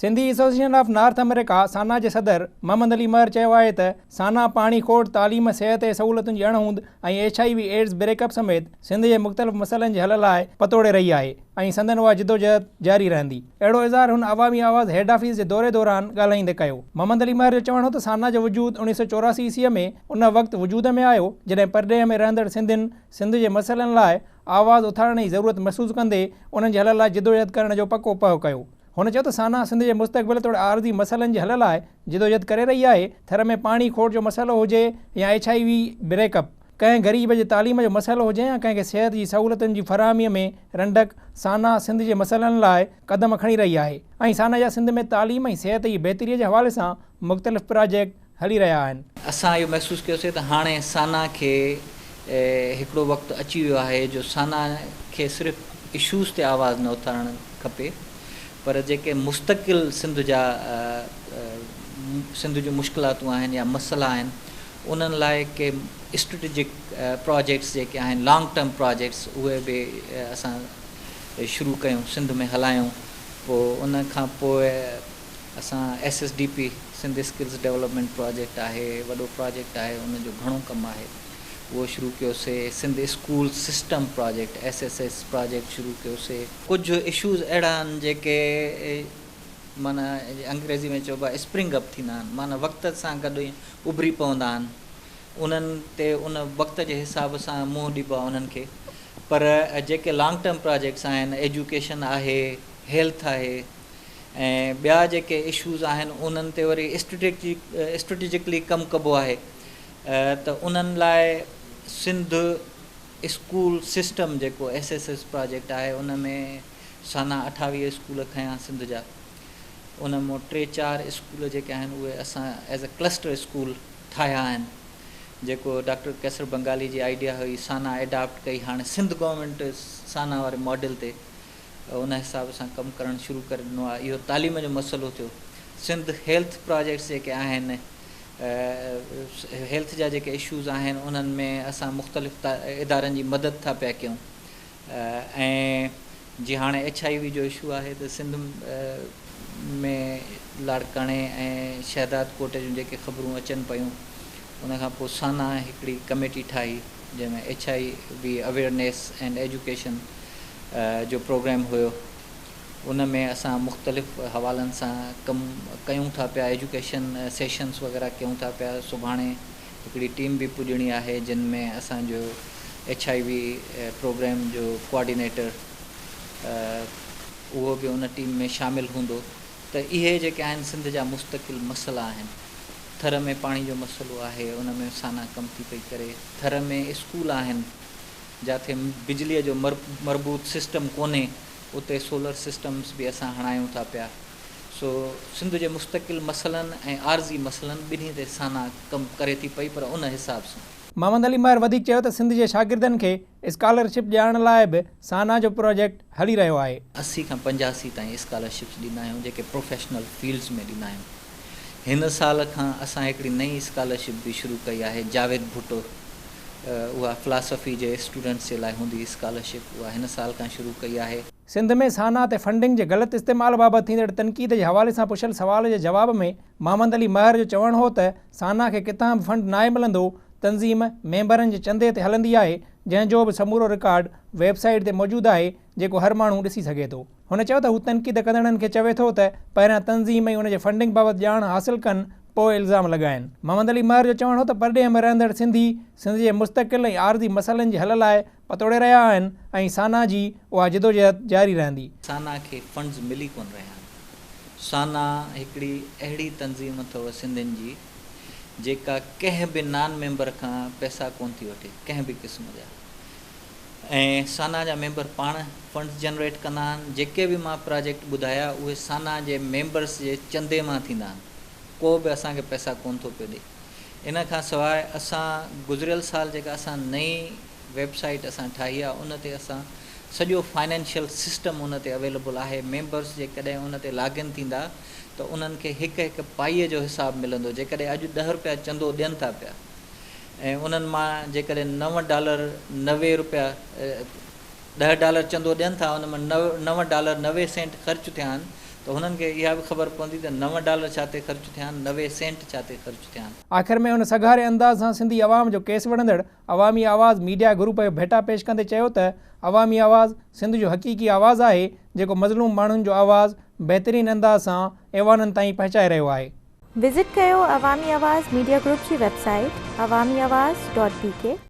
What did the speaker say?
Sindhi association of North America, SANA, جي صدر محمد علي مهر چيو آهي ته سانا پاڻي کوٽ، تعليم، صحت ۽ سهولتن جي اڻ هوند ۽ H I V AIDS break up سميت سنڌ جي مختلف مسئلن جي حل لاء پتوڙي رهي آهي ۽ سندن اها جدوجهد جاري رهندي. اهڙو اظهار هن عوامي آواز هيڊ آفيس جي دوري دوران ڳالهائيندي ڪيو. محمد علي مهر جو چوڻ هو ته سانا جو وجود 1984 عيسويء ۾ ان وقت وجود ۾ آيو جڏهن پرڏيهه ۾ رهندڙ سنڌين سنڌ جي مسئلن لاء آواز اٿارڻ جي ضرورت محسوس ڪندي انهن جي حل لاء جدوجهد ڪرڻ جو پڪو پهه ڪيو. هن چيو ته سانا سنڌ جي مستقبل توڙي عارضي مسئلن جي حل لاء جدوجهد ڪري رهي آهي، ٿر ۾ پاڻي کوٽ جو مسئلو هجي يا H I V break up, ڪنهن غريب جي تعليم جو مسئلو هجي يا ڪنهن کي صحت جي سهولتن جي فراهمي ۾ رنڊڪ، سانا سنڌ جي مسئلن لاء قدم کڻي رهي آهي ۽ سانا جا سنڌ ۾ تعليم ۽ صحت جي بهتري جي حوالي سان مختلف پراجيڪٽ هلي رهيا آهن. اسان اهو محسوس ڪيوسي ته هاڻي سانا کي هڪڙو وقت اچي ويو آهي جو سانا کي صرف اشوز تي آواز نه اٿارڻ کپي پر جيڪي مستقل سنڌ جا سنڌ جون مشڪلاتون آهن يا مسئلا آهن انهن لاء ڪي اسٽريٽجڪ پراجيڪٽس جيڪي آهن لانگ ٽرم پراجيڪٽس اهي به اسان شروع ڪيون سنڌ ۾ هلايون پوء ان کان پوء اسان S S D P, Sindh skills development project آهي، وڏو پراجيڪٽ آهي، ان جو گهڻو ڪم آهي، اهو شروع ڪيوسي، Sindh school system project, S S S project شروع ڪيوسي. ڪجهه اشوز اهڙا آهن جيڪي معنيٰ انگريزي ۾ چئبو آهي اسپرنگ اپ ٿيندا آهن، معنيٰ وقت سان گڏ اڀري پوندا آهن، انهن تي ان وقت جي حساب سان منهن ڏبو آهي انهن کي، پر جيڪي لانگ ٽرم پراجيڪٽس آهن، ايجوڪيشن آهي، هيلٿ آهي، ۽ ٻيا جيڪي اشوز آهن انهن تي وري اسٽريٽجڪلي ڪم ڪبو آهي ته انهن لاء سنڌ اسڪول سسٽم جيڪو ايس ايس ايس پراجيڪٽ آهي ان ۾ سانا 28 اسڪول کنيا سنڌ جا ان مان ٽي چار اسڪول جيڪي آهن اهي اسان ايز اي ڪلسٽر اسڪول ٺاهيا آهن جيڪو ڊاڪٽر قيصر بنگالي جي آئيڊيا هئي سانا ايڊاپٽ ڪئي هاڻي سنڌ گورنمينٽ سانا واري ماڊل تي ان حساب سان ڪم ڪرڻ شروع ڪري ڏنو آهي. اهو تعليم جو مسئلو ٿيو. سنڌ هيلٿ پراجيڪٽس جيڪي آهن، هيلٿ جا جيڪي اشوز آهن انهن ۾ اسان مختلف ادارن جي مدد ٿا پيا ڪيون ۽ جي هاڻي ايڇ I V جو اشو آهي ته سنڌ ۾ لاڙڪاڻي ۽ شهداد ڪوٽ جون جيڪي خبرون اچن پيون ان کان پوء سانا هڪڙي ڪميٽي ٺاهي جنهن ۾ H I V awareness and education جو پروگرام هيو ان ۾ اسان مختلف حوالن سان ڪم ڪيون ٿا پيا ايجوڪيشن سيشنس وغيره ڪيون ٿا پيا سڀاڻي هڪڙي ٽيم به پڄڻي آهي جن ۾ اسان جو ايڇ I V programme جو ڪوآرڊينيٽر اهو به ان ٽيم ۾ شامل هوندو ته اهي جيڪي آهن سنڌ جا مستقل مسئلا آهن ٿر ۾ پاڻي جو مسئلو آهي ان ۾ سانا ڪم ٿي پئي ڪري ٿر ۾ اسڪول آهن جاٿي بجليء جو مربوط سسٽم ڪونهي اتي سولر سسٽمز به اسان هڻايون ٿا پيا. سو سنڌ جي مستقل مسئلن ۽ عارضي مسئلن ٻنهي تي سانا ڪم ڪري ٿي پئي پر ان حساب سان. محمد علي مهر وڌيڪ چيو ته سنڌ جي شاگردن کي اسڪالرشپ ڏيارڻ لاء به سانا جو پراجيڪٽ هلي رهيو آهي. 80 کان 85 تائين اسڪالرشپس ڏيندا آهيون جيڪي پروفيشنل فيلڊز ۾ ڏيندا آهيون. هن سال کان اسان هڪڙي نئين اسڪالرشپ به شروع ڪئي آهي جاويد ڀٽو اها فلاسافي جي اسٽوڊنٽس جي لاء هوندي اسڪالرشپ اها هن سال کان شروع ڪئي آهي. سنڌ ۾ سانا تي فنڊنگ جي غلط استعمال بابت ٿيندڙ تنقيد جي حوالي سان پڇيل سوال جي جواب ۾ محمد علي مهر جو چوڻ هو ته سانا کي ڪٿان به فنڊ ناهي ملندو، تنظيم ميمبرن جي چندي تي هلندي آهي، جنهن جو به سمورو رڪارڊ ويب سائيٽ تي موجود آهي، جيڪو هر ماڻهو ڏسي سگهي ٿو. هن چيو ته هو تنقيد ڪندڙن کي چوي ٿو ته پهريان تنظيم ۽ ان جي فنڊنگ بابت ڄاڻ حاصل ڪن پوء الزام لڳائين. محمد علي مهر جو چوڻ هو ته پرڏيهه ۾ رهندڙ سنڌي سنڌ جي مستقل ۽ عارضي مسئلن جي حل لاء پتوڙي رهيا آهن ۽ سانا جي اها جدوجهد جاري رهندي. سانا کي فنڊز ملي ڪونه رهيا آهن. سانا هڪڙي اهڙي تنظيم اٿو سنڌين جي جيڪا ڪنهن به نان ميمبر کان پئسا ڪونه ٿي وٺي ڪنهن به قسم جا. ۽ سانا جا ميمبر پاڻ فنڊز جنريٽ ڪندا آهن، جيڪي به مان پراجيڪٽ ٻڌايا اهي سانا جي ميمبرس جي چندي مان ٿيندا آهن، ڪو به اسان کي پئسا ڪونه ٿو پيو ڏئي. ان کان سواء اسان گذريل سال جيڪا اسان نئين ويب سائيٽ اسان ٺاهي آهي ان تي اسان سڄو فائنينشل سسٽم ان تي اويليبل آهي، ميمبرس جيڪڏهن ان تي لاگ ان ٿيندا ته انهن کي هڪ هڪ پائي جو حساب ملندو، جيڪڏهن اڄ ڏهه روپيا چندو ڏين ٿا پيا ۽ انهن مان جيڪڏهن نو ڊالر 90 روپيا 10 ڊالر چندو ڏين ٿا ان مان نو ڊالر 90 سينٽ خرچ ٿيا آهن ته ته هنن کي اها به خبر پوندي ته نو ڊالر ڇا تي خرچ ٿيا آهن، 90 سينٽ ڇا تي خرچ ٿيا آهن. آخر ۾ هن سگهاري انداز سان سنڌي عوام جو ڪيس وڙهندڙ عوامي آواز ميڊيا گروپ جو ڀيٽا پيش ڪندي چيو ته عوامي آواز سنڌ جو حقيقي آواز آهي جيڪو مظلوم ماڻهن جو آواز بهترين انداز سان ايوانن تائين پهچائي رهيو آهي. وزٽ ڪيو عوامي آواز ميڊيا گروپ جي website Awami Awaz dot B K.